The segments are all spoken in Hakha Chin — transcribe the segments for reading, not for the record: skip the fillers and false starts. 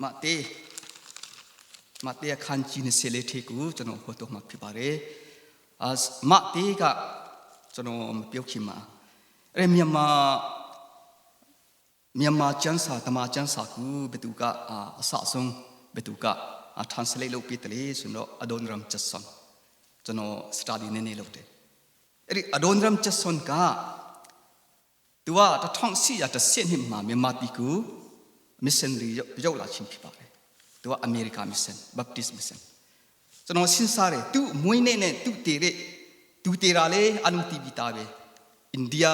မတေမတေအခန်းကြီး24ထေကူကျွန်တော်ဟောတော့မှာဖြစ်ပါတယ်အာမတေကကျွန်တော်မပြောခင်မှာအဲ့မြန်မာမြန်မာကျမ်းစာတမန်ကျမ်းစာကူဘသူကအစဆုံးဘသူက translate လုပ်ပြတယ်လေဆိုတော့အဒွန်ရမ်ချက်ဆွန်ကျွန်တော် study နည်းနည်းလုပ်တယ်အဲ့ဒီအဒွန်ရမ်ချက်ဆွန်ကသူက1410နှစ်မှာမြန်မာပြည်ကူ missionary ရောက်လာခြင်းဖြစ်ပါတယ်သူကအမေရိက mission Baptist mission ကျွန်တော်စဉ်းစားတယ်သူမွေးနေ့နဲ့သူတည်တဲ့သူတည်တာလေအလုံးတီးပြီးသားပဲအိန္ဒိယ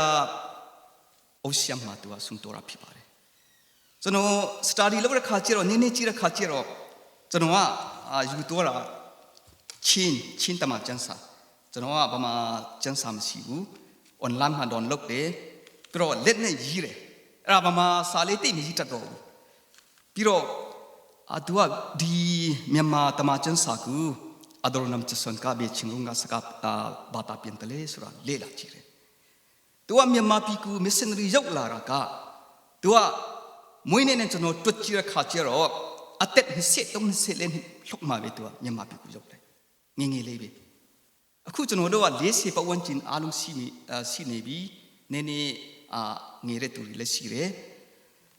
ocean မှာသူကဆုံးတော်တာဖြစ်ပါတယ်ကျွန်တော် study လုပ်တဲ့ခါကျတော့နည်းနည်းကြည့်တဲ့ခါကျတော့ကျွန်တော်ကယူတော့တာချင်းချင်းတမကျန်းစာကျွန်တော်ကဘာမှကျန်းစာမရှိဘူး online မှာ download လုပ်တယ်ပြီးတော့လက်နဲ့ရေးတယ်အဲ့ဒါဘာမှစာလေးတိတ်မရေးတတ်တော့ဘူးပြီးတော့အတူကဒီမြန်မာတမကျန်းစာကူအဒရနမ်ချဆွန်ကဘေချင်းရုံကစကဘာတာပြန်တလေဆိုတာလေ့လာကြည့်တယ်သူကမြန်မာပြည်ကူ missionary ရောက်လာတာကသူကမွေးနေ့နဲ့ကျွန်တော်တွက်ကြည့်တဲ့ခါကျတော့အသက်23 24လေးလှုပ်မှာပဲသူကမြန်မာပြည်ကူရောက်တယ်ငငယ်လေးပဲအခုကျွန်တော်တို့က40ပတ်ဝန်းကျင်အားလုံးရှိနေရှိနေပြီနည်းနည်းအာငယ်တဲ့သူတွေလည်းရှိတယ်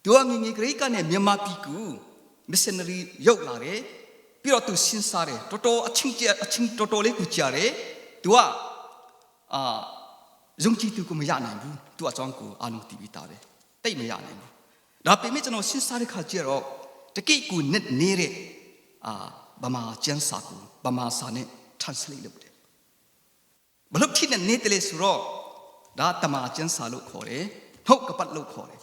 သူကငငယ်ကလေးကနေမြန်မာပြည်ကူ missionary ရောက်လာတယ်ပြီးတော့သူစဉ်းစားတယ်တော်တော်အချင်းအချင်းတော်တော်လေးကိုကြားတယ်သူကအာယုံကြည်သူကိုမရနိုင်ဘူးသူအကြောင်းကိုအာလုံးတည်ပြီးသားပဲတိတ်မရနိုင်ဘူးဒါပေမဲ့ကျွန်တော်စဉ်းစားတဲ့ခါကျတော့တကိတ်ကိုနဲ့နေတဲ့အာဗမာကျမ်းစာကိုဗမာစာနဲ့ translate လုပ်တယ်ဘလို့ဖြစ်နေနေတယ်လေဆိုတော့ဒါတမာကျမ်းစာလို့ခေါ်တယ်ဟုတ်ကပတ်လို့ခေါ်တယ်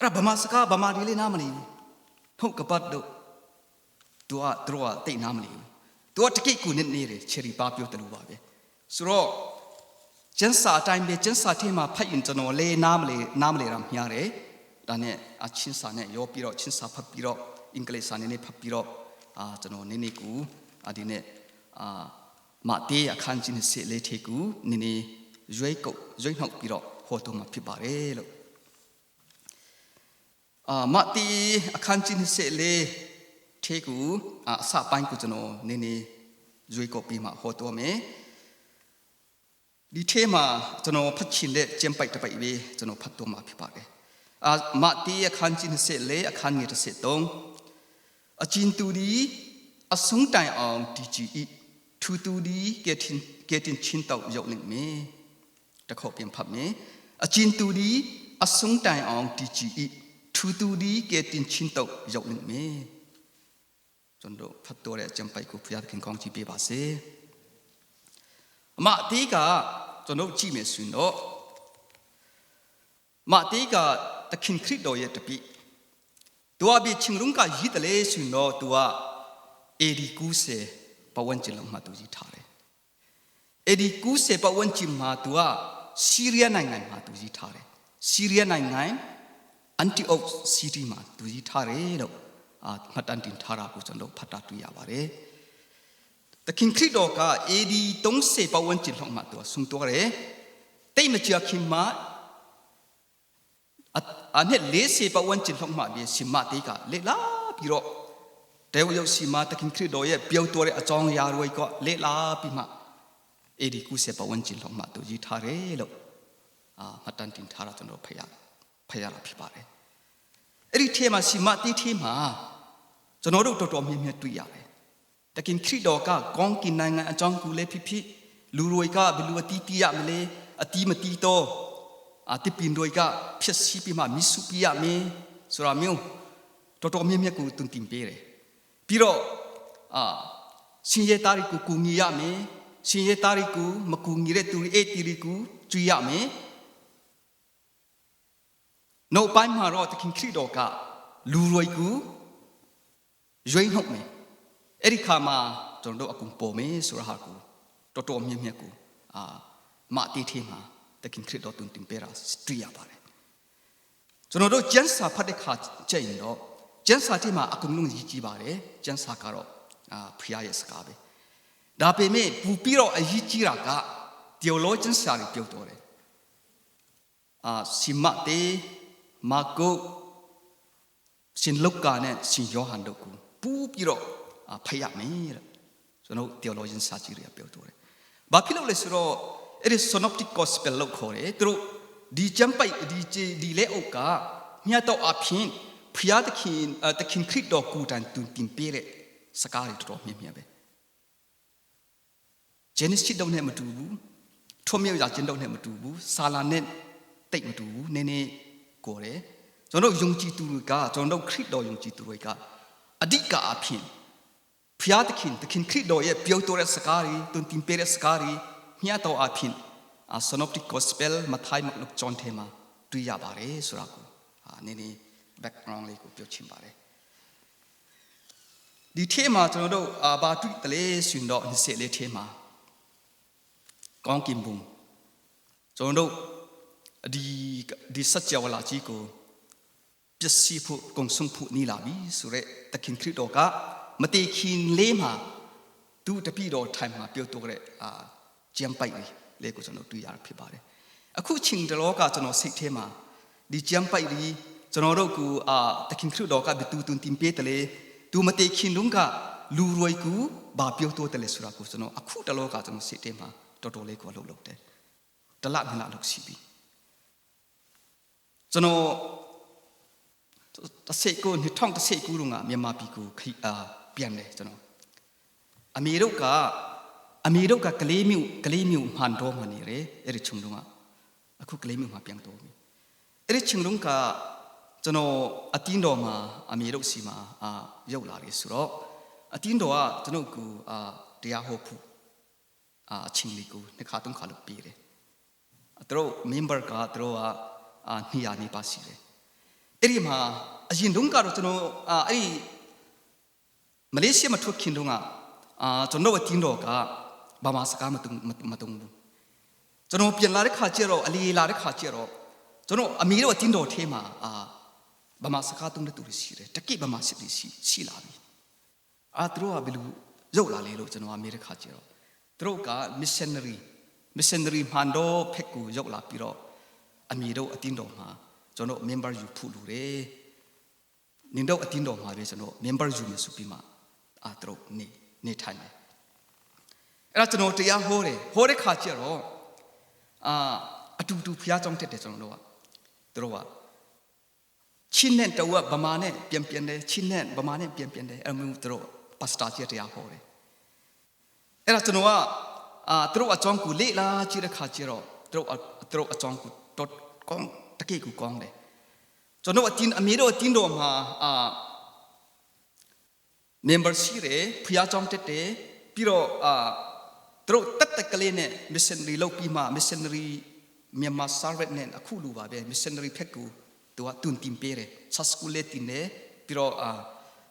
အဲ့ဒါဗမာစကားဗမာဒီလေးနားမလည်ဘူးဟုတ်ကပတ်တို့သူကသူတို့ကတိတ်နားမလည်ဘူးသူကတကိတ်ကိုနဲ့နေတယ်ချယ်ရီပါပြောတယ်လို့ပါပဲဆိုတော့ကျန်းစာအတိုင်းပဲကျန်းစာထဲမှာဖတ်ရင်ကျွန်တော်လေးနားမလည်နားမလည်တာမြားတယ်ဒါနဲ့အချင်းစာနဲ့ရောပြီးတော့ချင်းစာဖတ်ပြီးတော့အင်္ဂလိပ်စာနည်းနည်းဖတ်ပြီးတော့အာကျွန်တော်နည်းနည်းကူအဒီနဲ့အာမတေးအခန်းကြီးနဲ့လေးထေကူနည်းနည်းရွေးကုတ်ရွေးနှုတ်ပြီးတော့ဟောတော်မှာဖြစ်ပါတယ်လို့အာမတေးအခန်းကြီးနဲ့လေးထေကူအစပိုင်းကိုကျွန်တော်နည်းနည်းရွေးကုတ်ပြီးမှဟောတော်မယ်ဒီထဲမှာကျွန်တော်ဖတ်ချင်တဲ့ကျမ်းပိုက်တစ်ပိုက်ပဲကျွန်တော်ဖတ်တော်မှာဖြစ်ပါတယ်အာမတေးအခန်းကြီး24အခန်းငယ်33အချင်းတူဒီအဆုံးတိုင်အောင်တီချီဤထူတူဒီကဲတင်ကဲတင်ချင်းတော့ရောက်လိမ့်မယ်တခေါက်ပြန်ဖတ်မယ်အချင်းတူဒီအဆုံးတိုင်အောင်တီချီဤထူတူဒီကဲတင်ချင်းတော့ရောက်လိမ့်မယ်ကျွန်တော်ဖတ်တော်တဲ့အကျမ်းပိုက်ကိုဘုရားသခင်ကောင်းချီးပေးပါစေအမအတေးကကျွန်တော်ကြည့်မယ်ဆိုရင်တော့မတေးကသခင်ခရစ်တော်ရဲ့တပည့်သူအဘိချင်းရုံကရည်တလေဆိုရင်တော့သူက AD 90ပတ်ဝန်းကျင်လောက်မှာသူကြီးထားတယ် AD 90ပတ်ဝန်းကျင်မှာသူကဆီးရီးယားနိုင်ငံမှာသူကြီးထားတယ်ဆီးရီးယားနိုင်ငံအန်တီအော့စီးတီးမှာသူကြီးထားတယ်လို့အာမှတ်တမ်းတင်ထားတာကိုကျွန်တော်ဖတ်တာတွေ့ရပါတယ်သခင်ခရစ်တော်က AD 30ပတ်ဝန်းကျင်လောက်မှာသူကဆုံးတော်တယ်တိတ်မကြခင်မှာအနှစ်40ပတ်ဝန်းကျင်လောက်မှာပြီးရှင်မတေးကလေလာပြီးတော့တဲဝရောက်စီမာသခင်ခရစ်တော်ရဲ့ပြောတော်တဲ့အကြောင်းအရာတွေကလေလာပြီးမှ AD 90ပတ်ဝန်းကျင်လောက်မှာသူရေးထားတယ်လို့အာမှတ်တမ်းတင်ထားတာကျွန်တော်ဖတ်ရဖတ်ရတာဖြစ်ပါတယ်အဲ့ဒီထဲမှာစီမတေးထဲမှာကျွန်တော်တို့တော်တော်များများတွေ့ရတယ်တခင်ခရစ်တော်ကကောင်းကင်နိုင်ငံအကြောင်းကူလည်းဖြစ်ဖြစ်လူတွေကဘယ်လိုအတီးတီးရမလဲအတီးမတီးတော့အတိပင်တွေကဖြစ်စီပြီးမှမိစုပြရမယ်ဆိုတာမျိုးတော်တော်များများကိုတွင်တင်ပေးတယ်ပြီးတော့အာရှင်ရသားတွေကိုကူညီရမယ်ရှင်ရသားတွေကိုမကူညီတဲ့သူတွေအေတီတွေကိုကျွေးရမယ်နောက်ပိုင်းမှာတော့သခင်ခရစ်တော်ကလူတွေကိုရွေးနှုတ်မယ်အဲ့ဒီခါမှာကျွန်တော်တို့အကုန်ပေါ်မယ်ဆိုတာဟာကိုတော်တော်မြင့်မြတ်ကိုအာမတီထေမှာသခင်ခရစ်တော်တွင်တင်ပေးတာတွေ့ရပါတယ်ကျွန်တော်တို့ကျမ်းစာဖတ်တဲ့ခါကြည့်ရင်တော့ကျမ်းစာထဲမှာအကုန်လုံးရည်ကြည်ပါတယ်ကျမ်းစာကတော့အာဖျားရဲ့စကားပဲဒါပေမဲ့ပူပြီးတော့အရေးကြီးတာက theologian ဆရာတွေပြောတော်တယ်အာစီမတေမာကု ရှင်လုကာနဲ့ရှင်ယောဟန်တို့ကိုပူးပြီးတော့ဖိတ်ရမယ်တဲ့ကျွန်တော် theologian စာကြည့်ရပြောတော်တယ်။ဘာဖြစ်လို့လဲဆိုတော့အဲ့ဒီ synoptic gospel လို့ခေါ်တယ်သူတို့ဒီကျမ်းပိုက်ဒီဒီလက်အုပ်ကမြတ်တော့အဖြစ်ဖျားသခင်သခင်ခရစ်တော်ကိုတန်တွင်တင်ပေးတဲ့စကားတွေတော်တော်မြင်မြင်ပဲ Genesis တုန်းနဲ့မတူဘူးထွတ်မြောက်ရာကျင်းတုန်းနဲ့မတူဘူးစာလာနဲ့တိတ်မတူဘူးနည်းနည်းကိုတယ်ကျွန်တော်ယုံကြည်သူတွေကကျွန်တော်ခရစ်တော်ယုံကြည်သူတွေကအဓိကအဖြစ်ဖျားသခင်သခင်ခရစ်တော်ရဲ့ပြောတော်တဲ့စကားတွေတွင်တင်ပေးတဲ့စကားတွေမြတ်တော်အဖြစ် Synoptic Gospel မထိုင်မလုဂျွန်ထဲမှာတွေ့ရပါတယ်ဆိုတာကိုအာနည်းနည်း background လေးကိုပြောချင်ပါတယ်ဒီထဲမှာကျွန်တော်တို့အာဘာတွေ့တလေရှင်တော့20လေးထဲမှာကောင်းကင်ဘုံကျွန်တော်တို့ဒီဒီစัจ java လာကြီးကိုပျက်စီးဖို့ကုံဆုံးဖို့နေလာပြီဆိုရက်သခင်ခရစ်တော်ကမတေခင်လေးမှာသူတပိတော်ထိုင်မှာပြောတော့တဲ့အာကြံပိုက်လေးလေးကိုကျွန်တော်တွေ့ရတာဖြစ်ပါတယ်အခုချိန်တလောကကျွန်တော်စိတ်ထဲမှာဒီကြံပိုက်လေးကျွန်တော်တို့ကူအာသခင်ခရစ်တော်ကဘတူတွန်တင်ပေးတယ်လေသူမတေခင်လုံးကလူရွယ်ကူဘာပြောတော့တယ်လေဆိုတာကိုကျွန်တော်အခုတလောကကျွန်တော်စိတ်ထဲမှာတော်တော်လေးကိုလှုပ်လှုပ်တယ်တလနှစ်လလောက်ရှိပြီကျွန်တော်တစိတ်ကို2019တုန်းကမြန်မာပြည်ကိုခအာပြန်တယ်ကျွန်တော်အမေတို့ကအမေတို့ကကလေးမျိုးကလေးမျိုးမှန်တော့မှနေတယ်အဲ့ဒီချုံတုန်းကအခုကလေးမျိုးမှပြန်တော့ပြီအဲ့ဒီချုံတုန်းကကျွန်တော်အတင်းတော်မှာအမေတို့စီမှာအာရောက်လာတယ်ဆိုတော့အတင်းတော်ကကျွန်တော်ကိုအာတရားဟောဖို့အာအချင်းလေးကိုနှစ်ခါသုံးခါလို့ပေးတယ်သူတို့ member ကသူတို့ကအာ200နေပါရှိတယ်အဲ့ဒီမှာအရင်တုန်းကတော့ကျွန်တော်အာအဲ့ဒီမလေးရှားမှာထွက်ခင်တုန်းကအာကျွန်တော်အတင်းတော်ကဘာမှစကားမတုံမတုံဘူးကျွန်တော်ပြန်လာတဲ့ခါကျတော့အလီလာတဲ့ခါကျတော့ကျွန်တော်အမေတို့အတင်းတော်ထဲမှာအာဘာမှစကားတုံးတဲ့သူတွေရှိတယ်တကိဘာမှစစ်တွေရှိရှိလာပြီအာသူတို့ကဘယ်လိုရုပ်လာလဲလို့ကျွန်တော်အမေတဲ့ခါကျတော့သူတို့က missionary missionary မှန်တော့ဖက်ကူရုပ်လာပြီးတော့အမေတို့အတင်းတော်မှာကျွန်တော် member ယူဖို့လူတယ်နင်တို့အတင်းတော်မှာပဲကျွန်တော် member ယူမယ်ဆိုပြီးမှအာသူတို့နေနေထိုင်တယ်အဲ့ဒါကျွန်တော်တရားဟောတယ်ဟောတဲ့ခါကျတော့အာအတူတူဖျားကြောင်းတက်တယ်ကျွန်တော်တို့ကသူတို့ကချင်းနဲ့တော့ဗမာနဲ့ပြန်ပြန်တယ်ချင်းနဲ့ဗမာနဲ့ပြန်ပြန်တယ်အဲ့မျိုးသူတို့ပတ်စတာကြီးတရားဟောတယ်အဲ့ဒါကျွန်တော်ကအာသူတို့အကြောင်းကိုလေ့လာကြည့်တဲ့ခါကျတော့သူတို့သူတို့အကြောင်းကိုတော့ကောင်းတကယ်ကိုကောင်းတယ်ကျွန်တော်အတင်းအမေတို့အတင်းတော်မှာအာ member ရှိတယ်ဖျားကြောင်းတက်တယ်ပြီးတော့အာသူတို့တက်တက်ကလေးနဲ့ missionary လုပ်ပြီးမှ missionary မြန်မာ servant နဲ့အခုလူပါပဲ missionary ဖက်ကူသူကတွန်တင်ပေးတယ်ဆတ်စကူလေးတင်တယ်ပြီးတော့အာ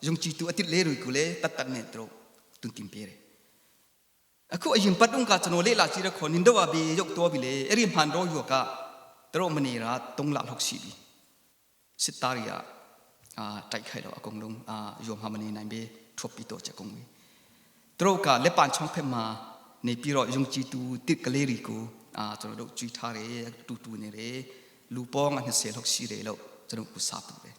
ယုံကြည်သူအတိလေးတွေကိုလည်းတတ်တတ်နဲ့သူတို့တွန်တင်ပေးတယ်အခုအရင်ပတ်တုန်းကကျွန်တော်လေ့လာကြည့်တဲ့ခေါ်နင်တို့ကဘေရုပ်တော်ပြီလေအဲ့ဒီမှန်တော့ယောကသူတို့မနေတာ၃လလောက်ရှိပြီစစ်သားတွေကအာတိုက်ခိုက်တော့အကုန်လုံးအာယောမမနေနိုင်ပဲထွက်ပြီးတော့ချက်ကုန်ပြီသူတို့ကလက်ပံချောင်းဖက်မှာနေပြီးတော့ယုံကြည်သူတစ်ကလေးတွေကိုအာကျွန်တော်တို့ကြွေးထားတယ်တူတူနေတယ်လူပေါင်း20လောက်ရှိတယ်လို့ကျွန်တော်ကစားပူတယ်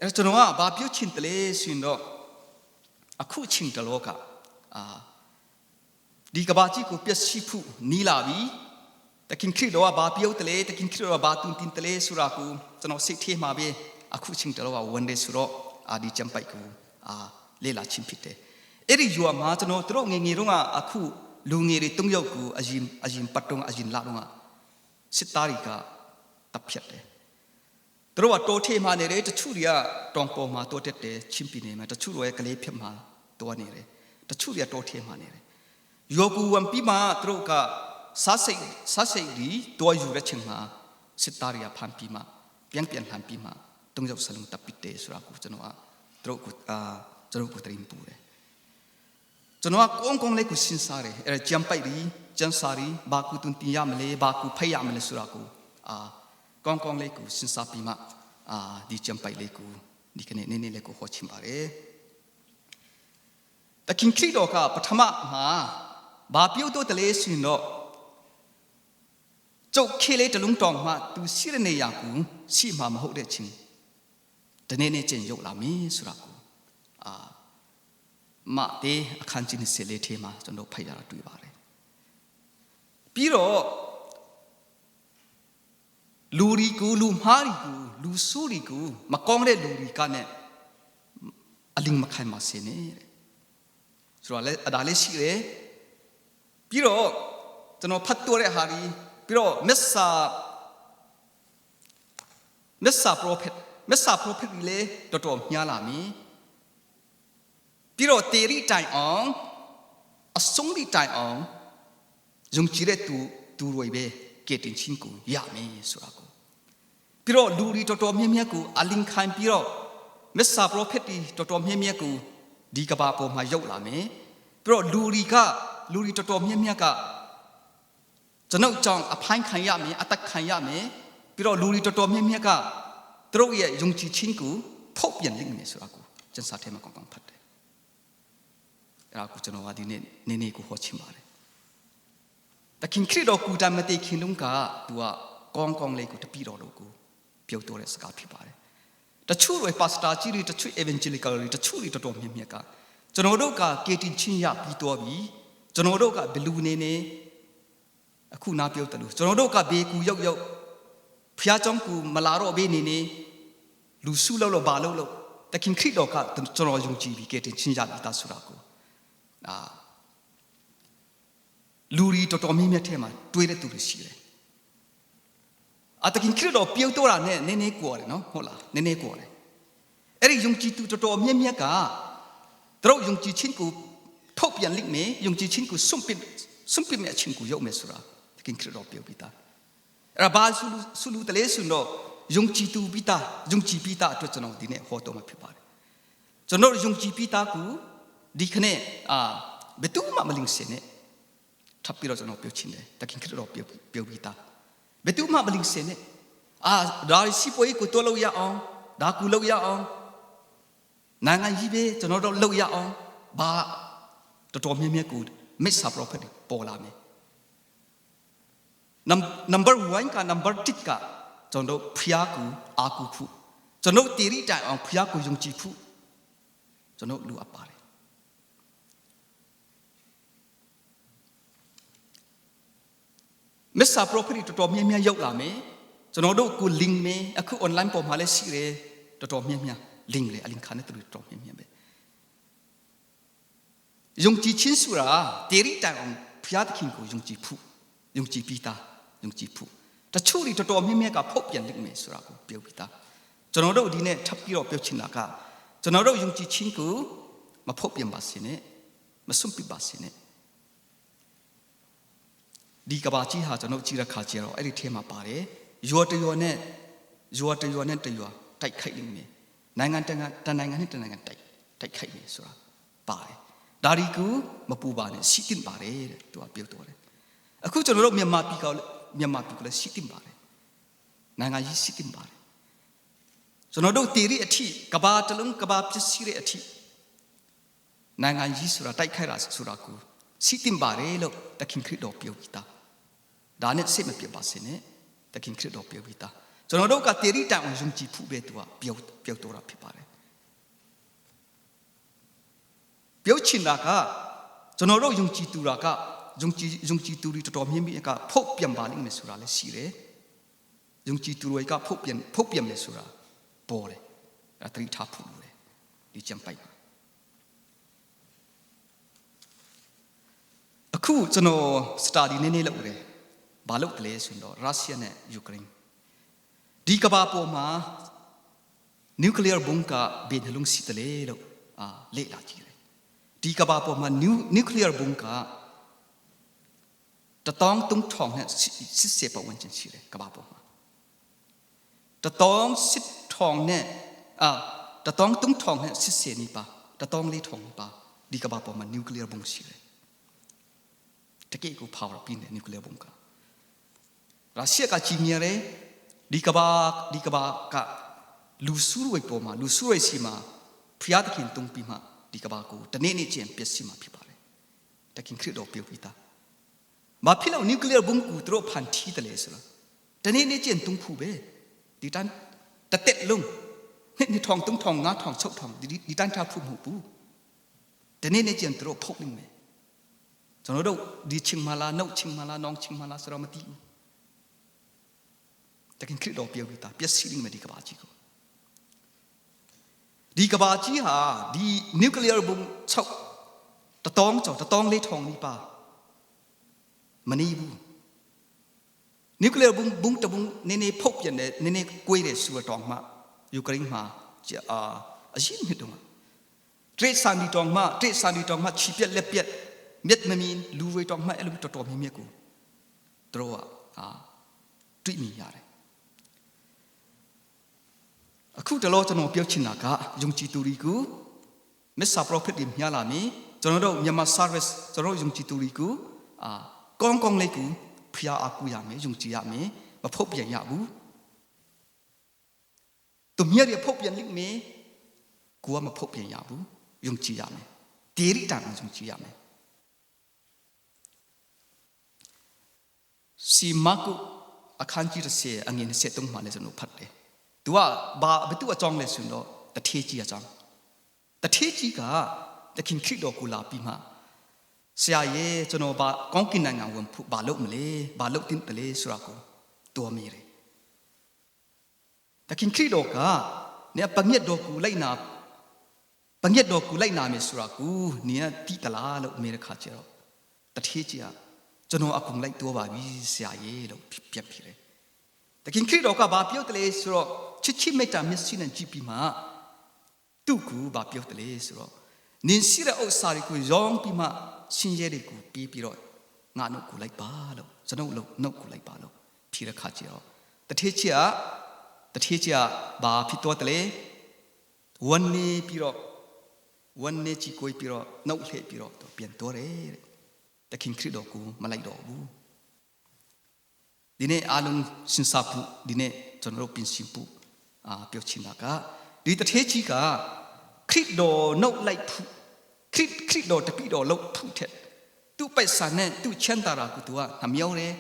အဲ့ကျွန်တော်ကဘာပြောချင်တယ်လဲဆိုရင်တော့အခုချင်းတလောကအာဒီကဘာကြီးကိုပျက်စီးဖို့နီးလာပြီတခင်ခရစ်တော်ကဘာပြောတယ်လဲတခင်ခရစ်တော်ကဘာတွင်တင်တယ်လဲဆိုတာကိုကျွန်တော်စိတ်ထဲမှာပဲအခုချင်းတလောကဝန်တယ်ဆိုတော့အာဒီချမ်ပိုက်ကိုအာလေလာချင်းဖြစ်တယ်အဲ့ဒီယူမှာကျွန်တော်တို့ငယ်ငယ်တုန်းကအခုလူငယ်တွေတုံးရောက်ကိုအရင်အရင်ပတ်တုန်းအရင်လာတုန်းကစစ်သားတွေကတပ်ဖြတ်တယ်သူတို့ကတိုးထေးမှနေတယ်တချို့တွေကတောင်ပေါ်မှာတိုးတက်တယ်ချင်းပြည်နေမှာတချို့တွေကကလေးဖြစ်မှာတိုးနေတယ်တချို့တွေကတိုးထေးမှနေတယ်ယောကူဝန်ပြီးမှသူတို့ကစားစိတ်စားစိတ်ဒီတိုးယူတဲ့ချိန်မှာစစ်သားတွေကဖမ်းပြီးမှပြန်ပြန်လှန်ပြီးမှတုံးရောက်စလုံးတပ်ပစ်တယ်ဆိုတာကိုကျွန်တော်ကသူတို့ကအာကျွန်တော်ကိုတရင်ပူတယ်ကျွန်တော်ကကောင်းကောင်းလေးကိုစဉ်းစားတယ်အဲ့ကြံပိုက်ဒီကြံစာရီဘာကူတွန်တင်ရမလဲဘာကူဖိတ်ရမလဲဆိုတာကိုအာကောင်းကောင်းလေးကိုစဉ်းစားပြီးမှအာဒီကြံပိုက်လေးကိုဒီကနေ့နည်းနည်းလေးကိုဟောချင်ပါတယ်တခင်ခရစ်တော်ကပထမမှာဘာပြုတ်တော့တလဲဆိုရင်တော့ကျုပ်ခေလေးတလုံးတောင်မှသူရှိတဲ့နေရာကိုရှိမှာမဟုတ်တဲ့ချင်း တနေ့နေ့ကျင်ရောက်လာမည်ဆိုတာကိုအာမတေးအခန်းကြီး24ထဲမှာကျွန်တော်ဖတ်ရတာတွေ့ပါတယ်ပြီးတော့လူရီကူလူမားရီကူလူဆူရီကူမကောင်းတဲ့လူရီကနဲ့အလင်းမခိုင်ပါစေနဲ့တဲ့ဆိုတော့လည်းအဒါလေးရှိတယ်ပြီးတော့ကျွန်တော်ဖတ်တော်တဲ့ဟာဒီပြီးတော့မက်ဆာမက်ဆာ prophet မက်ဆာ prophet ကြီးလေတော်တော်များလာပြီပြီးတော့တေရီတိုင်အောင်အဆုံးဒီတိုင်အောင်ယုံကြည်တဲ့သူသူတွေပဲကဲတင်ချင်းကိုရမယ်ဆိုတာကိုပြီးတော့လူတွေတော်တော်များများကိုအလင်ခံပြီးတော့မက်ဆာ prophet တွေတော်တော်များများကိုဒီကဘာပေါ်မှာရောက်လာမယ်ပြီးတော့လူတွေကလူတွေတော်တော်များများကကျွန်ုပ်ကြောင့်အဖိုင်းခံရမယ်အသက်ခံရမယ်ပြီးတော့လူတွေတော်တော်များများကသူတို့ရဲ့ယုံကြည်ခြင်းကိုဖုတ်ပြန်လိမ့်မယ်ဆိုတာကိုကျန်စာထဲမှာကောင်းကောင်းဖတ်တယ်အဲ့ဒါကိုကျွန်တော်ကဒီနေ့နေနေကိုဟောချင်ပါတယ်တခင်ခရစ်တော်ကူတာမတေခင်တုန်းကသူကကောင်းကောင်းလေးကိုတပည့်တော်တို့ကိုပြောတော်တဲ့စကားဖြစ်ပါတယ်တချို့တွေပါစတာကြီးတွေတချို့ evangelical တွေတချို့တွေတော်တော်များများကကျွန်တော်တို့ကကေတင်ချင်းရပြီးတော်ပြီကျွန်တော်တို့ကဘလူနေနေအခုနာပြောတယ်လို့ကျွန်တော်တို့ကဘေကူရောက်ရောက်ဖျားကြောင်းကူမလာတော့ဘေးနေနေလူစုလို့လို့ဘာလို့လို့တခင်ခရစ်တော်ကကျွန်တော်ယုံကြည်ပြီးကေတင်ချင်းရပြီးသားဆိုတာကိုအာလူရီတော်တော်များများထဲမှာတွေးတဲ့သူတွေရှိတယ်အတခင်ခရစ်တော်ပြုတ်တော့တာနဲ့နည်းနည်းကွာတယ်နော်ဟုတ်လားနည်းနည်းကွာတယ်အဲ့ဒီယုံကြည်သူတော်တော်များများကသူတို့ယုံကြည်ခြင်းကိုထုတ်ပြန်လိမ့်မယ်ယုံကြည်ခြင်းကိုစွန့်ပစ်စွန့်ပစ်မဲ့အချင်းကိုရောက်မယ်ဆိုတာတခင်ခရစ်တော်ပြောပြီးသားအဲ့ဒါဘာဆူလူဆူလူတလဲဆိုတော့ယုံကြည်သူပြီးသားယုံကြည်ပြီးသားအတွက်ကျွန်တော်ဒီနေ့ဟောတော်မှာဖြစ်ပါတယ်ကျွန်တော်ယုံကြည်ပြီးသားကိုဒီခနဲ့အာဘယ်သူမှမလင်စင်နဲ့ထပ်ပြီးတော့ကျွန်တော်ပြောချင်တယ်တခင်ခရစ်တော်ပြောပြောပြီးသားဘယ်သူမှမလင်စင်နဲ့အာဒါစီပွေးကိုတော်လို့ရအောင်ဒါကူလို့ရအောင်နိုင်ငံကြီးပဲကျွန်တော်တို့လုပ်ရအောင်ဘာတော်တော်များများကိုမစ်ဆာ prophet ပေါ်လာမယ် number 1က number 2ကကျွန်တော်ဖျားကူအာကူဖုကျွန်တော်တီရီတိုင်အောင်ဖျားကူယုံကြည်ဖုကျွန်တော်လူအပ်ပါတယ်မစ္ဆာ prophet တော်တော်များများရောက်လာမယ်ကျွန်တော်တို့ကို link မယ်အခု online ပေါ်မှာလည်းရှိတယ်တော်တော်များများ link လေအလင်ခါနဲ့တော်တော်များများပဲယုံကြည်ခြင်းဆိုတာတေရီတိုင်အောင်ဖျားသခင်ကိုယုံကြည်ဖုယုံကြည်ပြီးသားယုံကြည်ဖုတချို့တွေတော်တော်များများကဖုတ်ပြန်လိမ့်မယ်ဆိုတာကိုပြောပြီးသားကျွန်တော်တို့ဒီနေ့ထပ်ပြီးတော့ပြောချင်တာကကျွန်တော်တို့ယုံကြည်ခြင်းကိုမဖုတ်ပြန်ပါစေနဲ့မစွန့်ပစ်ပါစေနဲ့ဒီကဘာကြီးဟာကျွန်တော်ကြည့်တဲ့ခါကျတော့အဲ့ဒီထဲမှာပါတယ်ယောတယောနဲ့ယောတယောနဲ့တယောတိုက်ခိုက်လိမ့်မယ်နိုင်ငံတကာတနိုင်ငံနဲ့တနိုင်ငံတိုက်တိုက်ခိုက်မယ်ဆိုတာပါတယ်ဒါဒီကူမပူပါနဲ့ရှိတင်ပါတယ်တဲ့သူကပြောတော်တယ်အခုကျွန်တော်တို့မြန်မာပြည်ကမြန်မာပြည်ကလည်းရှိတင်ပါတယ်နိုင်ငံကြီးရှိတင်ပါတယ်ကျွန်တော်တို့တီရီအထိကဘာတလုံးကဘာပစ္စည်းတဲ့အထိနိုင်ငံကြီးဆိုတာတိုက်ခိုက်တာဆိုတာကိုရှိတင်ပါတယ်လို့တခင်ခရစ်တော်ပြောပြီးသားဒါနဲ့စိတ်မပြတ်ပါစေနဲ့တခင်ခရစ်တော်ပြောပြီးသားကျွန်တော်တို့ကတေရီတိုင်အောင်ယုံကြည်ဖို့ပဲသူကပြောပြောတော်တာဖြစ်ပါတယ်ပြောချင်တာကကျွန်တော်တို့ယုံကြည်သူတာကယုံကြည်ယုံကြည်သူတွေတော်တော်မြင်ပြီးကဖုတ်ပြန်ပါလိမ့်မယ်ဆိုတာလည်းရှိတယ်ယုံကြည်သူတွေကဖုတ်ပြန်ဖုတ်ပြန်မယ်ဆိုတာပေါ်တယ်အဲတတိထားဖို့လိုတယ်ဒီကြံပိုက်အခုကျွန်တော် study နည်းနည်းလုပ်တယ်ဘာလုပ်တယ်လဲဆိုတော့ရုရှားနဲ့ယူကရိန်းဒီကဘာပေါ်မှာ nuclear bomb ကဘယ်နှလုံးရှိတယ်လဲလို့အာလေ့လာကြည့်တယ်ဒီကဘာပေါ်မှာ nuclear bomb ကတတောင်း3000နဲ့80ပတ်ဝန်းကျင်ရှိတယ်ကဘာပေါ်မှာတတောင်း6000နဲ့အာတတောင်း3000နဲ့80နီးပါတတောင်း4000နီးပါဒီကဘာပေါ်မှာ nuclear bomb ရှိတယ်တကယ်ကို power ပြင်းတယ် nuclear bomb ကရုရှားကကြီးမြတယ်ဒီကဘာဒီကဘာကလူစုတွေပေါ်မှာလူစုတွေစီမှာဖျားသခင်တုံးပြီးမှဒီကဘာကိုတနေ့နေ့ချင်းပျက်စီးမှာဖြစ်ပါတယ်တခင်ခရစ်တော်ပြောပြီးသားမဖြစ်လို့ nuclear bomb ကိုသူတို့ဖန်တီးတယ်လေဆိုတော့တနေ့နေ့ချင်းတုံးဖူပဲဒီတန်တတက်လုံး နှစ်နှစ်ထောင်သုံးထောင်ငါးထောင်ခြောက်ထောင်ဒီဒီတိုင်းထားဖို့မဟုတ်ဘူးတနေ့နေ့ကျရင်တို့ဖုတ်နေမယ်ကျွန်တော်တို့ဒီချင်းမလားနှုတ်ချင်းမလားနောင်ချင်းမလားဆိုတော့မသိဘူးတကယ်ခရစ်တော်ပြောပြီးသားပျက်စီးလိမ့်မယ်ဒီကဘာကြီးကိုဒီကဘာကြီးဟာဒီနျူကလ িয়ার ဘုံ6တတောင်းကျော်တတောင်းလေးထောင်နီးပါမနေဘူးနျူကလ িয়ার ဘုံဘုံတဘုံနည်းနည်းဖုတ်ပြန်တယ်နည်းနည်းကွေးတယ်ဆိုတော့မှယူကရိန်းမှာအာအရင်နှစ်တုန်းကတရေဆန်ဒီတောင်မှတရေဆန်ဒီတောင်မှချီပြက်လက်ပြက်မြက်မမီလူတွေတောင်မှအဲ့လိုတော်တော်မြင့်မြတ်ကိုတို့ကအာတွေ့မြင်ရတယ်အခုတလောကျွန်တော်ပြောချင်တာကယုံကြည်သူတွေကိုမစ္ဆာ prophet တွေများလာပြီကျွန်တော်တို့မြန်မာ service ကျွန်တော်ယုံကြည်သူတွေကိုအာကောင်းကောင်းလေးကိုဖျားအားကူရမယ်ယုံကြည်ရမယ်မဖုတ်ပြန်ရဘူးသူမြတ်ရဖုတ်ပြန်လိမ့်မယ်ကိုကမဖုတ်ပြန်ရဘူးယုံကြည်ရမယ်တေရိတာယုံကြည်ရမယ်စီမာကုအခန်းကြီး30အငယ်23မှာလည်းကျွန်တော်ဖတ်တယ်။ तू ကဘာဘသူအကြောင်းလဲဆိုတော့တထေးကြီးအကြောင်းတထေးကြီးကတခင်ခရစ်တော်ကိုလာပြီးမှဆရာရဲ့ကျွန်တော်ဘာကောင်းကင်နိုင်ငံဝင်ဖို့ဘာလုပ်မလဲဘာလုပ်တင်တလဲဆိုတာကိုတော်မိတယ်တခင်ခရစ်တော်ကနေပညက်တော်ကိုလိုက်နာပညက်တော်ကိုလိုက်နာမယ်ဆိုတာကိုနင်ကတိတလားလို့မေးတဲ့ခါကျတော့တထေးကြီးကကျွန်တော်အကုန်လိုက်တော်ပါပြီဆရာရဲ့လို့ပြန်ပြတယ်တခင်ခရစ်တော်ကဘာပြောတယ်လဲဆိုတော့ချစ်ချစ်မေတ္တာမျက်စိနဲ့ကြည့်ပြီးမှသူ့ကူဘာပြောတယ်လဲဆိုတော့နင်ရှိတဲ့ဥစ္စာတွေကိုရောင်းပြီးမှရှင်ရဲတွေကိုပြီးပြီးတော့ငါနှုတ်ကိုလိုက်ပါလို့ကျွန်ုပ်လို့နှုတ်ကိုလိုက်ပါလို့ဖြေတဲ့ခါကျတော့တထေးချစ်ကတထေးချစ်ကဘာဖြစ်တော့တယ်လဲဝန်နေပြီးတော့ဝန်နေချီကိုပြီးတော့နှုတ်လှည့်ပြီးတော့ပြန်တော်တယ်တဲ့တခင်ခရစ်တော်ကိုမလိုက်တော့ဘူးဒီနေ့အားလုံးစဉ်းစားဖို့ဒီနေ့ကျွန်တော်တို့ပြင်ဆင်ဖို့အာပြောချင်တာကဒီတထေးကြီးကခရစ်တော်နှုတ်လိုက်ဖို့ခရစ်ခရစ်တော်တပိတော်လှုပ်ဖို့တဲ့သူ့ပိုက်ဆံနဲ့သူ့ချမ်းသာတာကိုသူကနှမြောတယ်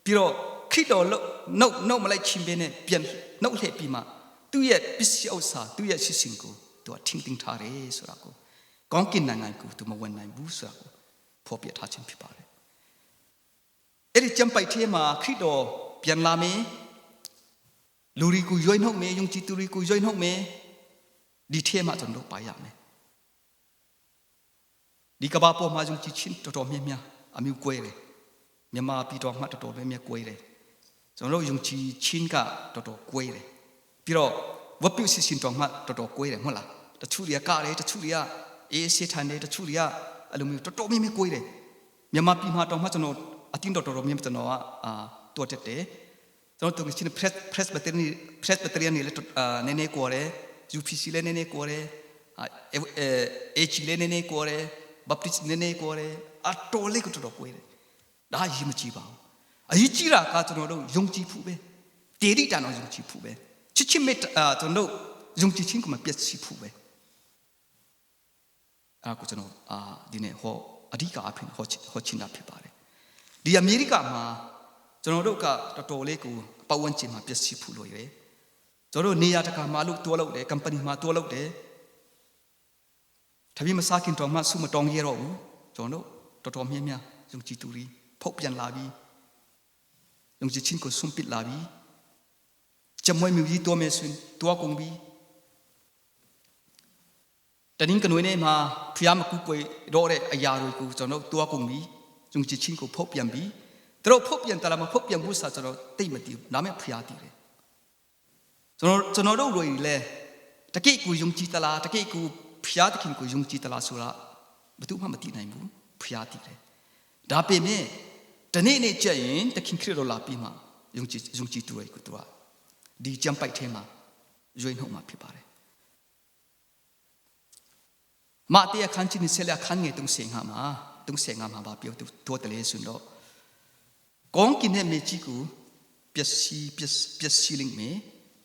ပြီးတော့ခရစ်တော်လှုပ်နှုတ်နှုတ်မလိုက်ချင်းပဲနဲ့ပြန်နှုတ်လှည့်ပြီးမှသူ့ရဲ့ပစ္စည်းဥစ္စာသူ့ရဲ့ရှိစဉ်ကိုသူကထင်းထင်းထားတယ်ဆိုတာကိုကောင်းကင်နိုင်ငံကိုသူမဝင်နိုင်ဘူးဆိုတာကိုဖော်ပြထားခြင်းဖြစ်ပါတယ်အဲ့ဒီကြံပိုက်ထဲမှာခရစ်တော်ပြန်လာမယ်လူတွေကိုရွေးနှုတ်မယ်ယုံကြည်သူတွေကိုရွေးနှုတ်မယ်ဒီထဲမှာကျွန်တော်ပါရမယ်ဒီကဘာပေါ်မှာယုံကြည်ခြင်းတော်တော်များများအမျိုးကွဲတယ်မြန်မာပြည်တော်မှာတော်တော်များများကွဲတယ်ကျွန်တော်တို့ယုံကြည်ခြင်းကတော်တော်ကွဲတယ်ပြီးတော့ဝတ်ပြုစီစဉ်တော်မှာတော်တော်ကွဲတယ်မဟုတ်လားတချို့တွေကကတယ်တချို့တွေကအေးဆေးထန်တယ်တချို့တွေကအဲ့လိုမျိုးတော်တော်များများကွဲတယ်မြန်မာပြည်မှာတော်မှာကျွန်တော်အတင်းတော်တော်များများကျွန်တော်ကအာတော်တက်တယ်ကျွန်တော်တို့ချင်း press press battery press battery နေလေနည်းနည်းကွာတယ် UPC လည်းနည်းနည်းကွာတယ် AG လည်းနည်းနည်းကွာတယ် Baptist နည်းနည်းကွာတယ်အတော်လေးကိုတော်တော်ကွဲတယ်ဒါအရေးမကြီးပါဘူးအရေးကြီးတာကကျွန်တော်တို့ယုံကြည်ဖို့ပဲတေရိတန်တော်ယုံကြည်ဖို့ပဲချစ်ချင်းမေတ္တာကျွန်တော်တို့ယုံကြည်ခြင်းကမပြတ်စီဖို့ပဲအဲ့ဒါကိုကျွန်တော်အာဒီနေ့ဟောအဓိကအဖြစ်ဟောဟောချင်တာဖြစ်ပါတယ်ဒီအမေရိကမှာကျွန်တော်တို့ကတော်တော်လေးကိုပတ်ဝန်းကျင်မှာပျက်စီးဖို့လို့ရတယ်ကျွန်တော်တို့နေရာတကာမှာလို့တွားလို့တယ် company မှာတွားလို့တယ်ထမင်းမစားခင်တော်မှဆုမတောင်းရတော့ဘူးကျွန်တော်တို့တော်တော်များများယုံကြည်သူတွေဖုတ်ပြန်လာပြီယုံကြည်ခြင်းကိုဆုံးပစ်လာပြီကြမွေးမြူကြီးတော်မယ်ဆိုရင်တွားကုန်ပြီတနင်္ဂနွေနေ့မှာဖျားမကူကွေတော့တဲ့အရာတွေကိုကျွန်တော်တို့တွားကုန်ပြီယုံကြည်ခြင်းကိုဖုတ်ပြန်ပြီတို့ဖုတ်ပြန်တလားမဖုတ်ပြန်ဘူးဆိုတော့ကျွန်တော်တိတ်မတည်ဘူးဒါမဲ့ဖျားတည်တယ်ကျွန်တော်ကျွန်တော်တို့တွေလေတကိကူယုံကြည်တလားတကိကူဖျားသခင်ကိုယုံကြည်တလားဆိုတာဘယ်သူမှမသိနိုင်ဘူးဖျားတည်တယ်ဒါပေမဲ့တနေ့နေ့ကျရင်တခင်ခရစ်တော်လာပြီးမှယုံကြည်ယုံကြည်သူတွေကိုသူကဒီကြံပိုက်ထဲမှာရွေးနှုတ်မှာဖြစ်ပါတယ်မာတေအခန်းကြီးနေဆက်လက်အခန်းငယ်35မှာ35မှာဗာပြောတော်တယ်လေဆိုတော့ကောင်းကင်ရဲ့မြေကြီးကိုပျက်စီးပျက်ပျက်စီးလိမ့်မယ်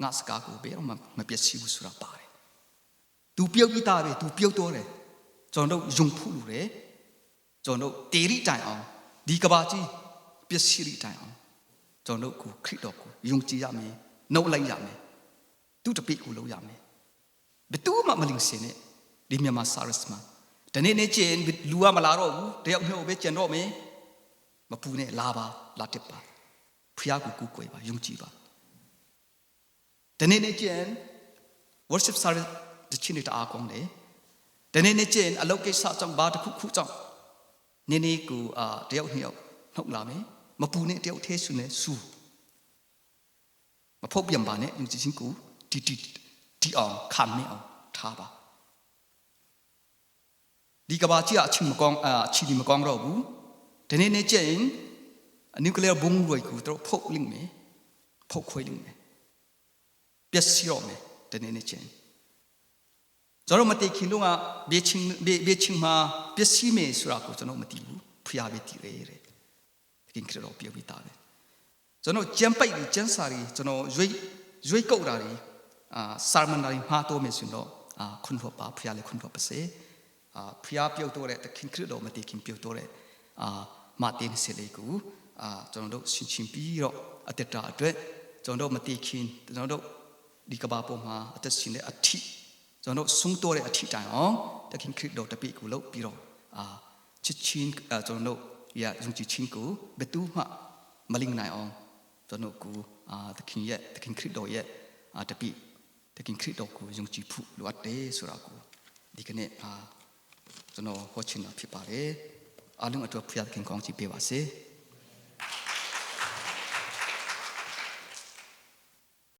ငါစကားကိုဘယ်တော့မှမပျက်စီးဘူးဆိုတာပါတယ်သူပြုတ်ပြီးသားပဲသူပြုတ်တော့တယ်ကျွန်တော်တို့ယုံဖူးလို့တယ်ကျွန်တော်တို့တေရိတိုင်အောင်ဒီကဘာကြီးပျက်စီးရိတိုင်အောင်ကျွန်တော်တို့ကိုခရစ်တော်ကိုယုံကြည်ရမယ်နှုတ်လိုက်ရမယ်သူတပိကိုလုပ်ရမယ် မှမလင်းစနေဒီမြန်မာဆာရစ်မှာတနေ့နေ့ချင်းလူကမလာတော့ဘူးတယောက်နှစ်ယောက်ပဲကြံတော့မယ်မပူနဲ့လာပါလာတက်ပါဖျားကိုကူးကွယ်ပါယုံကြည်ပါတနေ့နေ့ချင်း worship service တချင်းတွေတအားကောင်းတယ်တနေ့နေ့ချင်းအလုပ်ကိစ္စကြောင့်ဘာတစ်ခုခုကြောင့်နင်းနေကူအာတယောက်နှစ်ယောက်နှုတ်လာမယ်မပူနဲ့တယောက်သေးစုနဲ့စူမဖုတ်ပြန်ပါနဲ့ယုံကြည်ခြင်းကိုတီတီတီအောင်ခံနေအောင်ထားပါဒီကဘာကြီးအချင်းမကောင်းအချီဒီမကောင်းတော့ဘူးတနေ့နေ့ချင်းနျူကလ িয়ার ဘုံတွေကိုတို့ဖုတ်လိမ့်မယ်ဖုတ်ခွေလိမ့်မယ်ပျက်စီးတော့မယ်တနေ့နေ့ချင်းကျွန်တော်မတိခင်တော့ကဘေချင်းဘေချင်းမှာပျက်စီးမယ်ဆိုတာကိုကျွန်တော်မသိဘူးဖျားပဲတည်ရဲတဲ့ခင်ခရတော့ပြောပြီးသားပဲကျွန်တော်ကြံပိုက်ကြီးကျန်းစာကြီးကျွန်တော်ရွေးရွေးကုတ်တာကြီးအာဆာမန်တာကြီးမှားတော့မယ်ဆိုတော့အာခွန်ဖို့ပါဖျားလေခွန်ဖို့ပါစေအာဖျားပြုတ်တော့တဲ့ခင်ခရတော့မတိခင်ပြုတ်တော့တဲ့အာမာတင်စေလေးကူအာကျွန်တော်တို့ရှင်းချင်းပြီးတော့အတ္တတာအတွက်ကျွန်တော်တို့မတိခင်ကျွန်တော်တို့ဒီကဘာပေါ်မှာအသက်ရှင်တဲ့အထိကျွန်တော်တို့ဆုံးတော့တဲ့အထိတိုင်အောင်တခင်ခရစ်တော်တပိကူလို့ပြီးတော့အာချစ်ချင်းကျွန်တော်တို့ရယုံကြည်ခြင်းကိုဘယ်သူမှမလင်းနိုင်အောင်ကျွန်တော်ကူအာတခင်ရဲ့တခင်ခရစ်တော်ရဲ့အာတပိတခင်ခရစ်တော်ကိုယုံကြည်ဖို့လိုအပ်တယ်ဆိုတာကိုဒီကနေ့အာကျွန်တော်ဟောချင်တာဖြစ်ပါတယ်အားလုံးအတွက်ဖျားခင်ကောင်းချီးပေးပါစေ။